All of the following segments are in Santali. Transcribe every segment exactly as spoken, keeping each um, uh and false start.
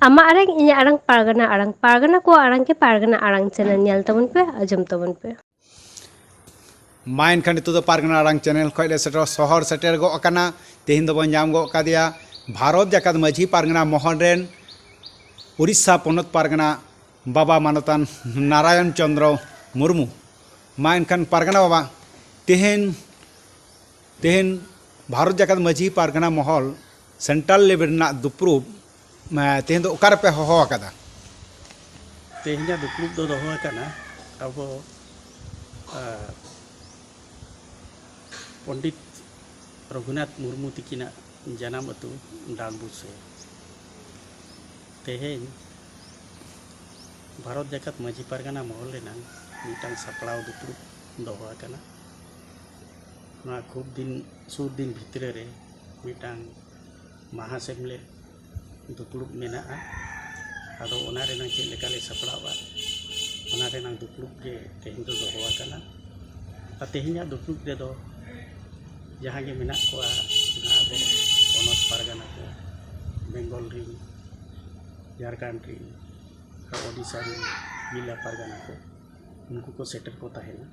ᱟᱢᱟᱜ ᱟᱲᱟᱝ, ᱤᱧᱟᱹᱜ ᱟᱲᱟᱝ, ᱯᱟᱨᱜᱟᱱᱟ ᱟᱲᱟᱝ᱾ ᱯᱟᱨᱜᱟᱱᱟ ᱠᱚᱣᱟᱜ ᱟᱲᱟᱝ ᱠᱤ ᱯᱟᱨᱜᱟᱱᱟ ᱟᱲᱟᱝ ᱪᱮᱱᱮᱞ ᱧᱮᱞ ᱛᱟᱵᱚᱱ ᱯᱮ, ᱟᱸᱡᱚᱢ ᱛᱟᱵᱚᱱ ᱯᱮ᱾ ᱢᱟ ᱮᱱᱠᱷᱟᱱ ᱱᱤᱛᱚᱜ ᱫᱚ ᱯᱟᱨᱜᱟᱱᱟ ᱟᱲᱟᱝ ᱪᱮᱱᱮᱞ ᱠᱷᱚᱱ ᱞᱮ ᱥᱮᱴᱮᱨ, ᱥᱚᱦᱚᱨ ᱥᱮᱴᱮᱨ ᱜᱚᱫ ᱟᱠᱟᱱᱟ᱾ ᱛᱮᱦᱮᱧ ᱫᱚᱵᱚᱱ ᱧᱟᱢ ᱜᱚᱫ ᱠᱟᱫᱮᱭᱟ ᱵᱷᱟᱨᱚᱛ ᱡᱟᱠᱟᱛ ᱢᱟᱹᱡᱷᱤ ᱯᱟᱨᱜᱟᱱᱟ ᱢᱚᱦᱚᱞ ᱨᱮᱱ ᱩᱲᱤᱥᱥᱟ ᱯᱚᱱᱚᱛ ᱯᱟᱨᱜᱟᱱᱟ ᱵᱟᱵᱟ ᱢᱟᱱᱚᱛᱟᱱ ᱱᱟᱨᱟᱭᱚᱱ ᱪᱚᱸᱫᱽᱨᱚ ᱢᱩᱨᱢᱩ᱾ ᱢᱟ ᱮᱱᱠᱷᱟᱱ ᱯᱟᱨᱜᱟᱱᱟ ᱵᱟᱵᱟ, ᱛᱮᱦᱮᱧ, ᱛᱮᱦᱮᱧ ᱵᱷᱟᱨᱚᱛ ᱡᱟᱠᱟᱛ ᱢᱟᱹᱡᱷᱤ ᱯᱟᱨᱜᱟᱱᱟ ᱢᱚᱦᱚᱞ ᱥᱮᱱᱴᱨᱟᱞ ᱞᱮᱵᱮᱞ ᱨᱮᱱᱟᱜ ᱫᱩᱯᱲᱩᱵ, ᱢᱟ, ᱛᱮᱦᱮᱧ ᱫᱚ ᱚᱠᱟ ᱨᱮᱯᱮ ᱦᱚᱦᱚ ᱟᱠᱟᱫᱟ? ᱛᱮᱦᱮᱧᱟᱜ ᱫᱩᱯᱲᱩᱵ ᱫᱚ ᱫᱚᱦᱚ ᱟᱠᱟᱱᱟ ᱟᱵᱚ, ᱟ, ᱯᱚᱱᱰᱤᱛ ᱨᱚᱜᱷᱩᱱᱟᱛᱷ ᱢᱩᱨᱢᱩ ᱛᱤᱠᱤᱱᱟᱜ ᱡᱟᱱᱟᱢ ᱟᱹᱛᱩ ᱰᱟᱸᱰᱵᱩᱥ ᱨᱮ᱾ ᱛᱮᱦᱮᱧ ᱵᱷᱟᱨᱚᱛ ᱡᱟᱠᱟᱛ ᱢᱟᱹᱡᱷᱤ ᱯᱟᱨᱜᱟᱱᱟ ᱢᱚᱦᱚᱞ ᱨᱮᱱᱟᱝ ᱢᱤᱫᱴᱟᱝ ᱥᱟᱯᱲᱟᱣ ᱫᱩᱯᱲᱩᱵ ᱫᱚᱦᱚ ᱟᱠᱟᱱᱟ᱾ ᱱᱚᱣᱟ ᱠᱷᱩᱵ ᱫᱤᱱ, ᱥᱩᱨ ᱫᱤᱱ ᱵᱷᱤᱛᱨᱤ ᱨᱮ ᱢᱤᱫᱴᱟᱝ ᱢᱟᱦᱟ ᱥᱮᱢᱞᱮᱫ ᱫᱩᱯᱲᱩᱵ ᱢᱮᱱᱟᱜᱼᱟ᱾ ᱟᱫᱚ ᱚᱱᱟ ᱨᱮᱱᱟᱝ ᱪᱮᱫ ᱞᱮᱠᱟ ᱞᱮ ᱥᱟᱯᱲᱟᱣᱟ, ᱚᱱᱟ ᱨᱮᱱᱟᱝ ᱫᱩᱯᱲᱩᱵ ᱜᱮ ᱛᱮᱦᱮᱧ ᱫᱚ ᱫᱚᱦᱚ ᱟᱠᱟᱱᱟ᱾ ᱟᱨ ᱛᱮᱦᱮᱧᱟᱜ ᱫᱩᱯᱲᱩᱵ ᱨᱮᱫᱚ ᱡᱟᱦᱟᱸ ᱜᱮ ᱢᱮᱱᱟᱜ ᱠᱚᱣᱟ, ᱚᱱᱟ ᱟᱵᱚ ᱯᱚᱱᱚᱛ ᱯᱟᱨᱜᱟᱱᱟ ᱠᱚ, ᱵᱮᱝᱜᱚᱞ ᱨᱤᱱ, ᱡᱷᱟᱲᱠᱷᱚᱸᱰ ᱨᱤᱱ, ᱟᱨ ᱳᱰᱤᱥᱟ ᱨᱤᱱ ᱢᱤᱞᱟ ᱯᱟᱨᱜᱟᱱᱟ ᱠᱚ, ᱩᱱᱠᱩ ᱠᱚ ᱥᱮᱴᱮᱨ ᱠᱚ ᱛᱟᱦᱮᱱᱟ᱾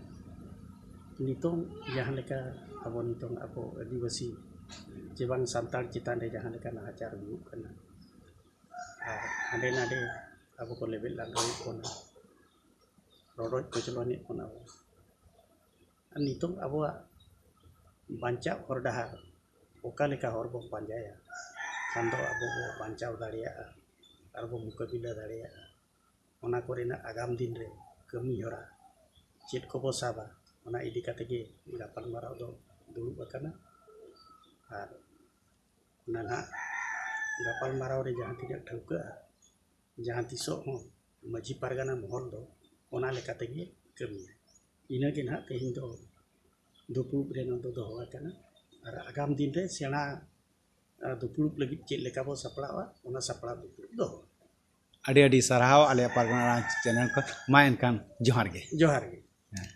ᱱᱤᱛᱚᱝ ᱡᱟᱦᱟᱸ ᱞᱮᱠᱟ ᱟᱵᱚ ᱱᱤᱛᱚᱝ ᱟᱵᱚ ᱟᱹᱫᱤᱵᱟᱹᱥᱤ ᱪᱮ ᱵᱟᱝ ᱥᱟᱱᱛᱟᱲ ᱪᱮᱛᱟᱱ ᱨᱮ ᱡᱟᱦᱟᱸ ᱞᱮᱠᱟ ᱱᱟᱦᱟᱪᱟᱨ ᱦᱩᱭᱩᱜ ᱠᱟᱱᱟ, ᱟᱨ ᱦᱟᱸᱰᱮ ᱱᱟᱰᱮ ᱟᱵᱚ ᱠᱚ ᱞᱮᱵᱮᱫ ᱞᱟᱸᱰᱚᱭᱮᱫ ᱵᱚᱱᱟ, ᱨᱚᱰᱚᱡ ᱠᱚᱪᱞᱚᱱᱮᱫ ᱵᱚᱱᱟ ᱵᱚᱱ᱾ ᱟᱨ ᱱᱤᱛᱚᱝ ᱟᱵᱚᱣᱟᱜ ᱵᱟᱧᱪᱟᱣ ᱦᱚᱨ ᱰᱟᱦᱟᱨ ᱚᱠᱟ ᱞᱮᱠᱟ ᱦᱚᱨ ᱵᱚᱱ ᱯᱟᱸᱡᱟᱭᱟ ᱠᱷᱟᱱ ᱫᱚ ᱟᱵᱚ ᱵᱚ ᱵᱟᱧᱪᱟᱣ ᱫᱟᱲᱮᱭᱟᱜᱼᱟ ᱟᱨ ᱵᱚ ᱢᱩᱠᱟᱹᱵᱤᱞᱟ ᱫᱟᱲᱮᱭᱟᱜᱼᱟ, ᱚᱱᱟ ᱠᱚᱨᱮᱱᱟᱜ ᱟᱜᱟᱢ ᱫᱤᱱ ᱨᱮ ᱠᱟᱹᱢᱤ ᱦᱚᱨᱟ ᱪᱮᱫ ᱠᱚᱵᱚ ᱥᱟᱵᱟ, ᱚᱱᱟ ᱤᱫᱤ ᱠᱟᱛᱮ ᱜᱮ ᱜᱟᱯᱟᱞᱢᱟᱨᱟᱣ ᱫᱚ ᱫᱩᱲᱩᱵ ᱟᱠᱟᱱᱟ᱾ ᱟᱨ ᱚᱱᱟ ᱱᱟᱦᱟᱜ ᱜᱟᱯᱟᱞᱢᱟᱨᱟᱣ ᱨᱮ ᱡᱟᱦᱟᱸ ᱛᱤᱱᱟᱹᱜ ᱴᱷᱟᱹᱣᱠᱟᱹᱜᱼᱟ, ᱡᱟᱦᱟᱸ ᱛᱤᱥᱚᱜ ᱦᱚᱸ ᱢᱟᱹᱡᱷᱤ ᱯᱟᱨᱜᱟᱱᱟ ᱢᱚᱦᱚᱞ ᱫᱚ ᱚᱱᱟ ᱞᱮᱠᱟ ᱛᱮᱜᱮ ᱠᱟᱹᱢᱤᱭᱟ᱾ ᱤᱱᱟᱹᱜᱮ ᱱᱟᱦᱟᱜ ᱛᱮᱦᱮᱧ ᱫᱚ ᱫᱩᱯᱲᱩᱵ ᱨᱮ ᱱᱚᱣᱟ ᱫᱚ ᱫᱚᱦᱚ ᱟᱠᱟᱱᱟ᱾ ᱟᱨ ᱟᱜᱟᱢ ᱫᱤᱱ ᱨᱮ ᱥᱮᱬᱟ, ᱟ, ᱫᱩᱯᱲᱩᱵ ᱞᱟᱹᱜᱤᱫ ᱪᱮᱫ ᱞᱮᱠᱟ ᱵᱚ ᱥᱟᱯᱲᱟᱜᱼᱟ, ᱚᱱᱟ ᱥᱟᱯᱲᱟᱣ ᱫᱩᱯᱲᱩᱵ ᱫᱚᱦᱚ᱾ ᱟᱹᱰᱤ ᱟᱹᱰᱤ ᱥᱟᱨᱦᱟᱣ ᱟᱞᱮᱭᱟᱜ ᱯᱟᱨᱜᱟᱱᱟ ᱟᱲᱟᱝ ᱪᱮᱱᱮᱞ ᱠᱷᱚᱱ᱾ ᱢᱟ ᱮᱱᱠᱷᱟᱱ ᱡᱚᱦᱟᱨ ᱜᱮ᱾ ᱡᱚᱦᱟᱨ ᱜᱮ᱾ ᱦᱮᱸ᱾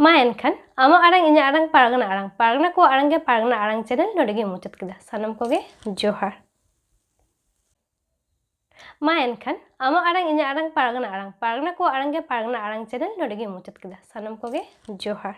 ᱢᱟ ᱮᱱᱠᱷᱟᱱ, ᱟᱢᱟᱜ ᱟᱲᱟᱝ ᱤᱧᱟᱹᱜ ᱟᱲᱟᱝ ᱯᱟᱨᱜᱟᱱᱟ ᱟᱲᱟᱝ, ᱯᱟᱨᱜᱟᱱᱟ ᱠᱚᱣᱟᱜ ᱟᱲᱟᱝ ᱜᱮ ᱯᱟᱨᱜᱟᱱᱟ ᱟᱲᱟᱝ ᱪᱮᱱᱮᱞ ᱱᱚᱰᱮ ᱜᱮ ᱢᱩᱪᱟᱹᱫ ᱠᱮᱫᱟ᱾ ᱥᱟᱱᱟᱢ ᱠᱚᱜᱮ ᱡᱚᱦᱟᱨ᱾ ᱢᱟ ᱮᱱᱠᱷᱟᱱ, ᱟᱢᱟᱜ ᱟᱲᱟᱝ ᱤᱧᱟᱹᱜ ᱟᱲᱟᱝ ᱯᱟᱨᱜᱟᱱᱟ ᱟᱲᱟᱝ, ᱯᱟᱨᱜᱟᱱᱟ ᱠᱚᱣᱟᱜ ᱟᱲᱟᱝ ᱜᱮ ᱯᱟᱨᱜᱟᱱᱟ ᱟᱲᱟᱝ ᱪᱮᱱᱮᱞ ᱱᱚᱰᱮ ᱜᱮ ᱢᱩᱪᱟᱹᱫ ᱠᱮᱫᱟ᱾ ᱥᱟᱱᱟᱢ ᱠᱚᱜᱮ ᱡᱚᱦᱟᱨ᱾